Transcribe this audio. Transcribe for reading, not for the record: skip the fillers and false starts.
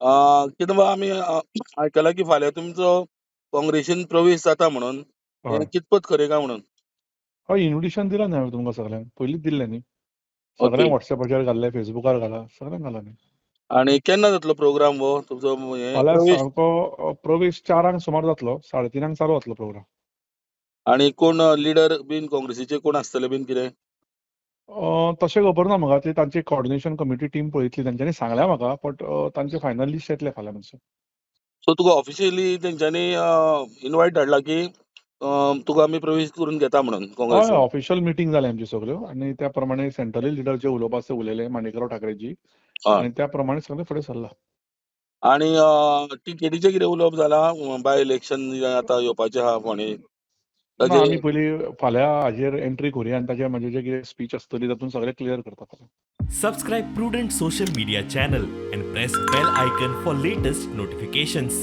कितें बाबा, आमी आयकलां की फाल्यां तुमचो काँग्रेसीन प्रवेश जाता म्हणून, हें हय. कितपत खरें काय म्हणून? हय, इन्विटेशन दिलां न्ही हांवें तुमकां सगल्यांक, पयलींच दिल्लें न्ही सगळ्यांक. वॉट्सॅपाचेर घाल्लें, फेसबुकार घाला, सगळ्यांक घाला न्ही. आणि केन्ना जातलो प्रोग्राम हो तुमचो हे फाल्यां प्रवेश? सामको प्रवेश 4 सुमार जातलो, 3:30 चालू जातलो प्रोग्राम. आणि कोण लिडर बीन काँग्रेसीचे कोण आसतले बीन कितें? तशें खबर ना म्हाका, ती तांची कॉर्डिनेशन कमिटी टीम पळयतली, तांच्यांनी सांगल्या म्हाका, बट तांचे फायनल लिस्ट येतलें फाल्यां म्हणसर. सो तुका ऑफिशियली तेंच्यांनी इनवायट धाडला की तुका आमी प्रवेश करून घेता म्हणून हय. काँग्रेसीन? ऑफिशियल मिटींग जाली आमची सगळ्यो आनी त्या प्रमाणे सेंट्रल लिडर जे उलोवपा आसा ते उलयले, माणिकराव ठाकरेजी, आनी त्या प्रमाणे सगळें फुडें सरलां. आणि टिकेटीचें कितें उलोवप जालां? बाय इलेक्शन आतां येवपाचें आहा फोंडें. ना, आमी पयलीं फाल्यां हाजेर एंट्री करुया आनी ताजेर म्हाजे जे कितें स्पीच आसतली तातूंत सगळें क्लियर करता फाल्यां. Subscribe Prudent Social Media channel and press bell icon for latest notifications.